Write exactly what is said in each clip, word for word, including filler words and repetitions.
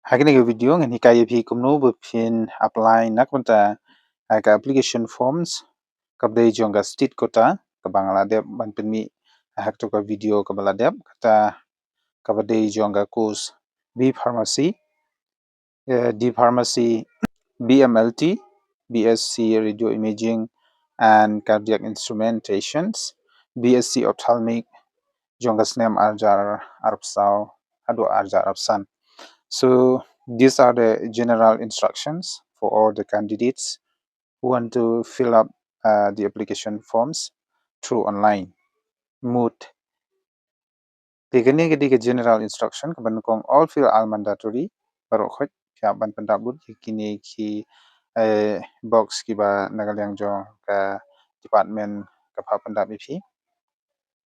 Ha kane ka video ngan hikai ïa phi kumno ba phin apply na ka bynta, ah, ka application forms kaba dei jong ka state quota kaba nga la dep ban pynmih ha kato ka video kaba la dep, kata kaba dei jong ka course B Pharmacy, eh, D Pharmacy, B M L T, B S C Radio Imaging and Cardiac Instrumentations, B S C Ophthalmic, jong ka snem arhajar arphew saw haduh arhajar arphew san. So these are the general instructions for all the candidates who want to fill up, uh, the application forms through online mode. Te kane ka dei ka general instruction kaba nyngkong, all fill are mandatory. Baroh khoit phi hap ban pyndap lut ïa kine ki, eh, box kiba na ka liang jong ka department ka hap pyndap ïa phi.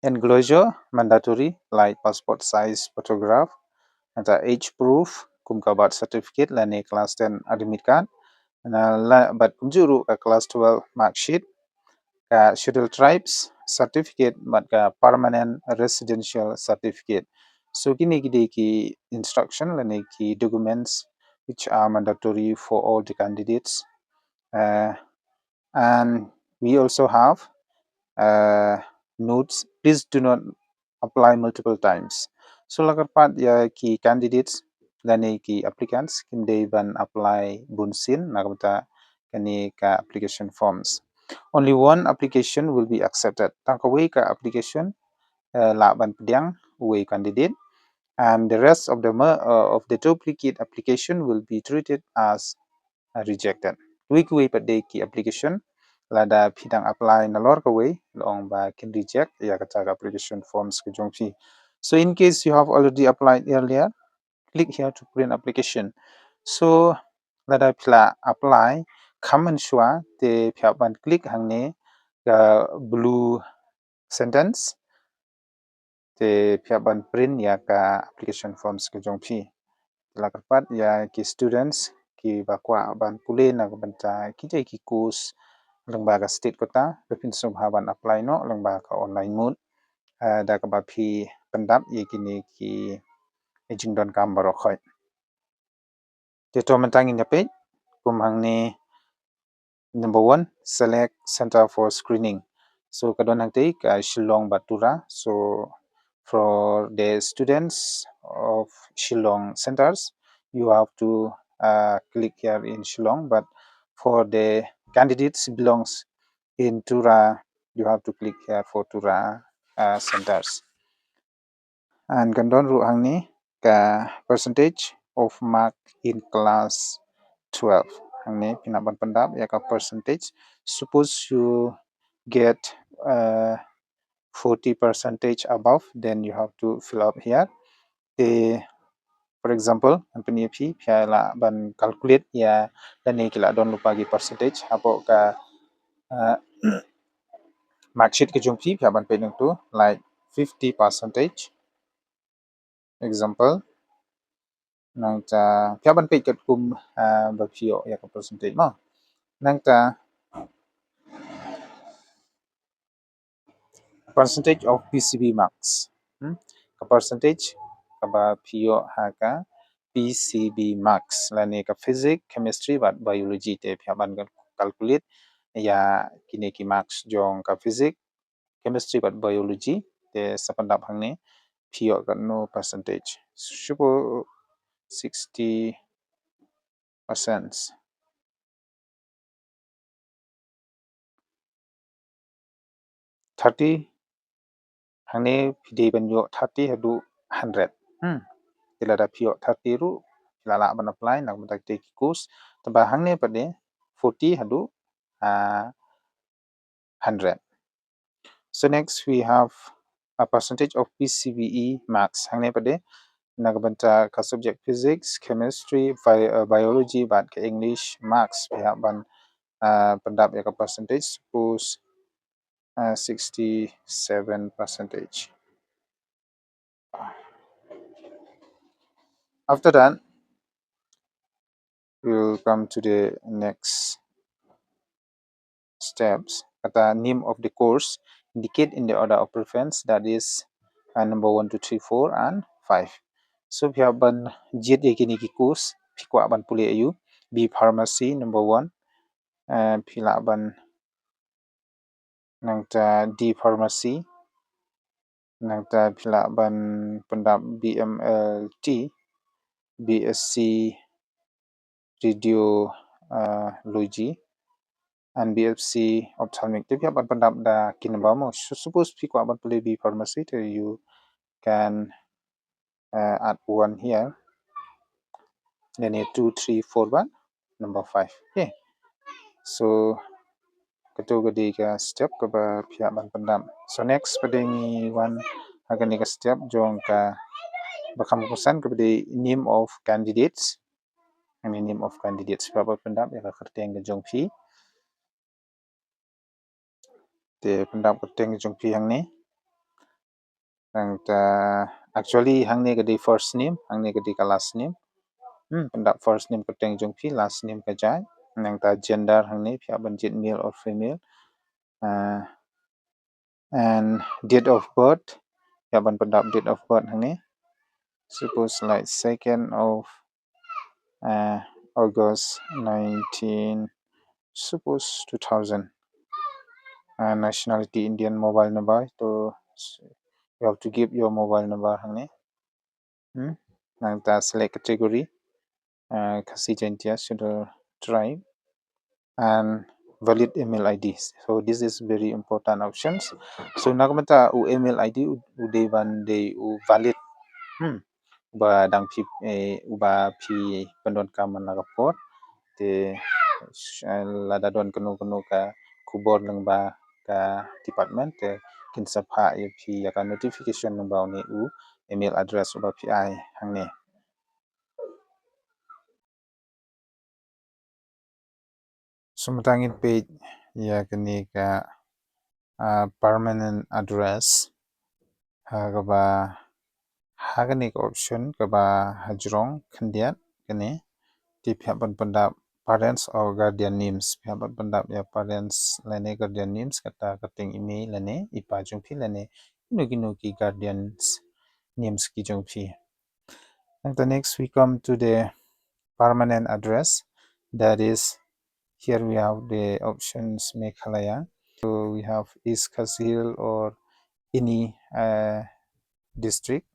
Enclosure mandatory, like passport size photograph, nangta age proof kum ka birth certificate lane class ten admit card, na la bad kumjuh ruh ka class twelve mark sheet, ka Scheduled Tribes certificate bad ka permanent residential certificate. So kine ki dei ki instruction lane ki documents which are mandatory for all the candidates. Uh, and we also have, uh, notes, please do not apply multiple times. So la kyrpad ïa ki candidates lane ki applicants kim dei ban apply bunsien na ka bynta kane ka application forms. Only one application will be accepted. Tang kawei ka application, eh, lah ban pdiang uwei u candidate, and the rest of the mer-, uh, of the duplicate application will be treated as, uh, rejected. Kiwei kiwei pat de ki application lada phi dang apply nalor kawei, long ba kin reject ïa kata ka application forms ka jong phi. So in case you have already applied earlier, click here to print application. So lada phi la apply kham mynshuwa te phi hap ban click hangne ka blue sentence. Te phi hap ban print ïa ka application forms ka jong phi. Te la kyrpad ïa ki students kiba kwah ban pule na ka bynta kita ki course lyngba ka state quota, ba phin sngewbha ban apply noh lyngba ka online mode, eh, da kaba phi pyndap ïa kine ki jingdonkam baroh khoit. Te to mynta ngin ïa peit kum hangne, number one, select center for screening. So ka don hangtei ka Shillong bad Tura. So for the students of Shillong centers, you have to, uh, click here in Shillong, but for the candidates belongs in Tura, you have to click here for Tura, uh, centers. And kan don ruh hangne ka percentage of mark in class twelve. Hangne phin hap ban pyndap ïa ka percentage. Suppose you get, uh, forty percentage above, then you have to fill up here. Te, for example, ngan pyni ïa phi, phi lah ban calculate ïa lane ki la don lypa ki percentage hapoh ka, uh, mark sheet ka jong phi, phi hap ban peit nangtu, like fifty percentage. Example, nangta phi hap ban peit katkum, uh, ba phi ïoh ïa ka percentage mo. Nangta percentage of P C B marks. Hmm? Ka percentage kaba phi ïoh ha ka P C B marks lane ka physics, chemistry bad biology, te phi hap ban calculate ïa kine ki marks jong ka physics, chemistry bad biology, te sa pyndap hangne phi ïoh katno percentage. Shu sixty percent. Thirty, hangne phi dei ban ïoh thirty haduh hundred. Hmm. Te lada phi ïoh thirty ruh phi la lah ban apply na ka bynta kita ki course. Te ba hangne pat de forty haduh, ah, hundred. So next we have a percentage of P C B E marks. Hangne pat de na ka bynta ka subject physics, chemistry, bi-, uh, biology bad ka English marks phi hap ban, uh, pyndap ïa ka percentage, suppose, uh, sixty-seven percentage. After that, we'll come to the next steps. Kata name of the course, indicate in the order of preference, that is, uh, number one, two, three, four, and five. So phi hap ban jied ïa kine ki course, phi kwah ban pule ïa u. B Pharmacy number one. Eh, phi lah ban, nangta D Pharmacy, nangta phi lah ban pyndap B M L T, B S C Radio, uh, Logy, and B S C Ophthalmic. Te phi hap ban pyndap da ki number mo. So, suppose phi kwah ban pule B Pharmacy, te you can, uh, add one here. Then here two, three, four, one, number five. Okay. So, kato ka dei ka step kaba phi hap ban pyndap. So next pat ngi wan ha kane ka step jong kaba kham kongsan kaba dei name of candidates. Hangne name of candidates, phi hap ban pyndap ïa ka kyrteng ka jong phi. Te pyndap kyrteng ka jong phi hangne. Nangta, actually hangne ka dei first name, hangne ka dei ka last name. Hmm, pyndap first name kyrteng jong phi, last name ka jai. Nangta gender hangne phi hap ban jied male or female. Ah, and date of birth, phi hap ban pyndap date of birth hangne. Suppose like second of, uh, August nineteen, suppose two thousand. Uh, nationality Indian, mobile number, to you have to give your mobile number hangne. Hmm? Nangta select category, uh, Khasi Jaintia Scheduled Tribe, and valid email I D. So this is very important options. So na ka bynta u email I D u, u dei ban dei u valid. Hmm. Uba dang phi, eh, uba phi pyndonkam man la ka por. Te, eh, lada don kano kano ka khubor lyngba ka department, te kin sa phah ïa phi ïa ka notification lyngba une u email address uba phi ai hangne. So mynta ngin peit ïa kane ka, ah, permanent address. Ha kaba, ha kane ka option kaba hajrong khyndiat kane, te phi hap ban pyndap parents or guardian names. Phi hap ban pyndap ïa parents lane guardian names, kata ka kyrteng i mei lane i pa jong phi lane kino kino ki guardians names ki jong phi. And the next we come to the permanent address. That is, here we have the options Meghalaya. So we have East Khasi Hills or any, uh, district,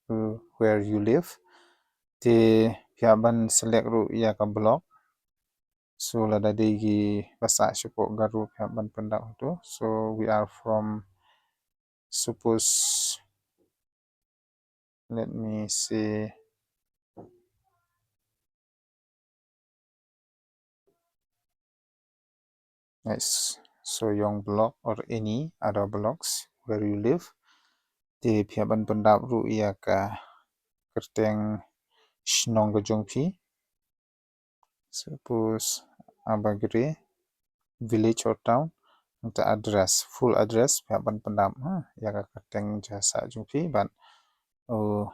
uh, where you live. Te phi hap ban select ruh ïa ka block. So lada dei kiba sah shapoh Garo phi hap ban pyndap hangto. So we are from, suppose, let me see. Nice. So Sohiong block or any other blocks where you live. Te phi hap ban pyndap ruh ïa ka kyrteng shnong ka jong phi. Suppose Abagre, village or town, nangta address, full address, phi hap ban pyndap, ha, ïa ka kyrteng jaka sah jong phi, bad, oh,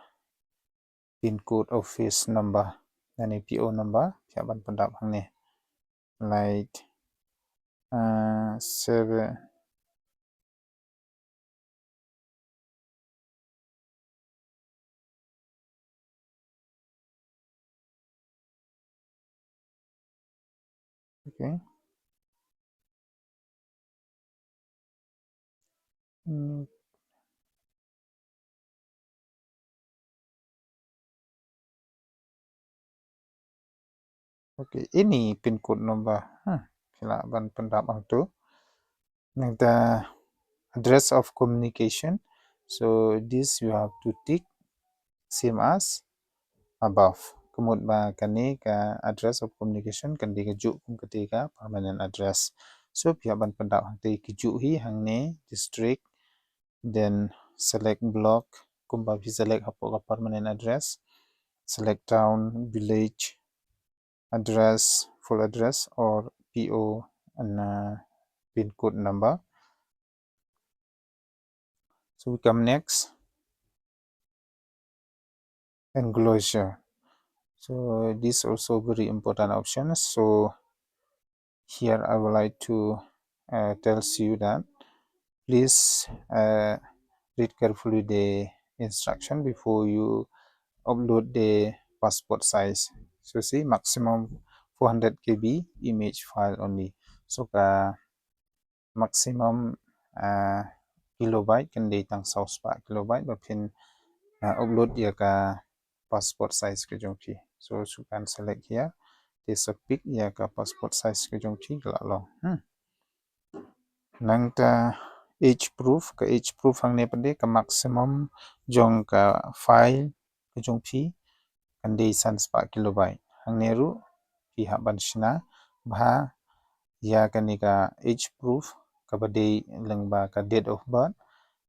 pin code office number, lane P O number, phi hap ban pyndap hangne. Like, uh, seven, okay. Hmm. Okay, ini pin code number. Hmm, phi lah ban pyndap hangto. Nangta address of communication. So this you have to tick same as above. Ka mut ba kane ka address of communication kan dei kajuh kum kata ka permanent address. So phi hap ban pyndap hangta kajuh hi, hangne district, then select block, kumba phi select hapoh ka permanent address, select town, village, address, full address, or P O and, uh, pin code number. So we come next. Enclosure. So this also very important option. So here I would like to, uh, tells you that please, uh, read carefully the instruction before you upload the passport size. So see, maximum four hundred K B image file only. So ka maximum uh, kilobyte kan dei tang saw spah kilobyte ba phin uh, upload ïa ka passport size ka jong phi. So you can select here. Te sa pick ïa ka passport size ka jong phi ka la long. Hmm. Nangta age proof, ka age proof hangne pat de ka maximum jong ka file ka jong phi kan dei san spah kilobyte. Hangne ruh phi hap ban shna bha ïa kane ka age proof kaba dei lyngba ka date of birth.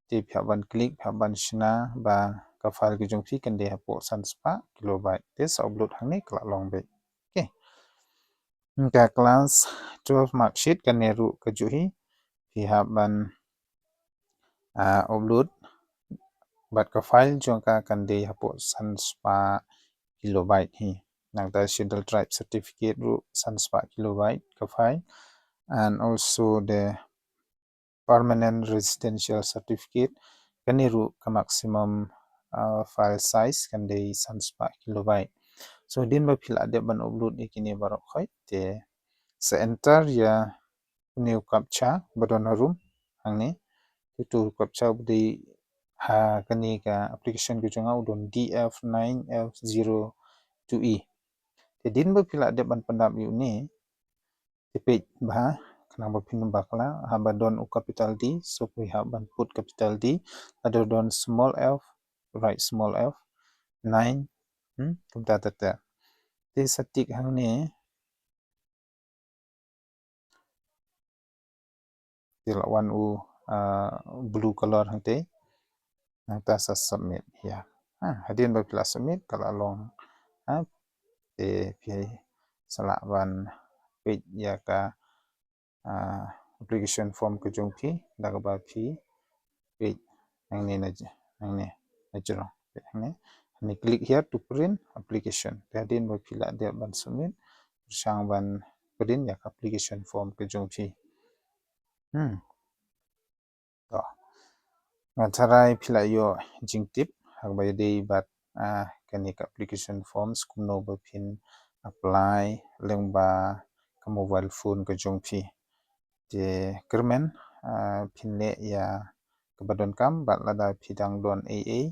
Te phi hap ban click, phi hap ban shna ba ka file ka jong phi kan dei hapoh san spah kilobyte. Te sa upload hangne ka la long beit. Okay. Ka class twelve mark sheet kane ruh ka juh hi. Phi hap ban uh, upload bad ka file jong ka kan dei hapoh san spah kilobyte hi. Nangta Scheduled Tribe certificate ruh san spah kilobyte ka file, and also the permanent residential certificate. Kane ruh ka maximum uh, file size kan dei san spah kilobyte. So hadien ba phi la dep ban upload ïa kine baroh khoit te sa enter ïa une u captcha ba don harum hangne. Te uto u captcha u dei ha kane ka application ka jong nga u don D F nine F zero two E. Te hadien ba phi la dep ban pyndap ïa une te peit bha khnang ba phin bakla, haba don u capital D so phi hap ban put capital D, lada don small f write small f, nine, hmm, kumta ter ter. Te sa tick hangne. Te la wan u uh, blue color hangtei. Nangta sa submit ïa. Ha, hadien ba phi la submit ka la long. Ha, te phi sa lah ban peit ïa ka uh, application form ka jong phi da kaba phi peit nangne na nangne na jrong. Peit hangne. Hangne click here to print application. Te hadien ba phi la dep ban submit, pyrshang ban print ïa ka application form ka jong phi. Hmm. To. Nga tharai phi la ïoh jingtip ha kaba ïadei bad uh, kane ka application forms kumno ba phin apply lyngba ka mobile phone ka jong phi. Te kyrmen uh, phin leh ïa kaba donkam bad lada phi dang don ei ei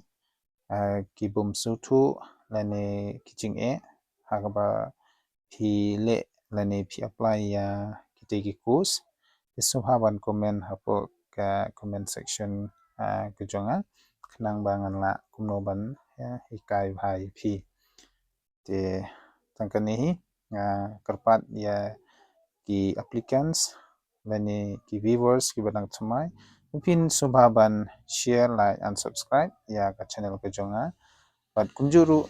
uh, ki bym sngewthuh lane ki jingeh ha kaba phi leh lane phi apply ïa kitei ki course, te sngewbha ban comment hapoh ka comment section uh, ka jong nga khnang ba ngan lah kumno ban uh, hikai bha ïa phi. Te tang kane hi nga kyrpad ïa ki applicants lane ki viewers kiba dang thymmai. Phin sngewbha ban share, like and subscribe ïa ka channel ka jong nga. Bad kumjuh ruh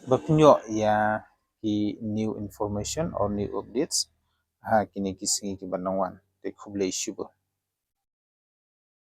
ba phin ïoh ïa ki new information or new updates ha kine ki sngi kiba nang wan. Te khublei shibun.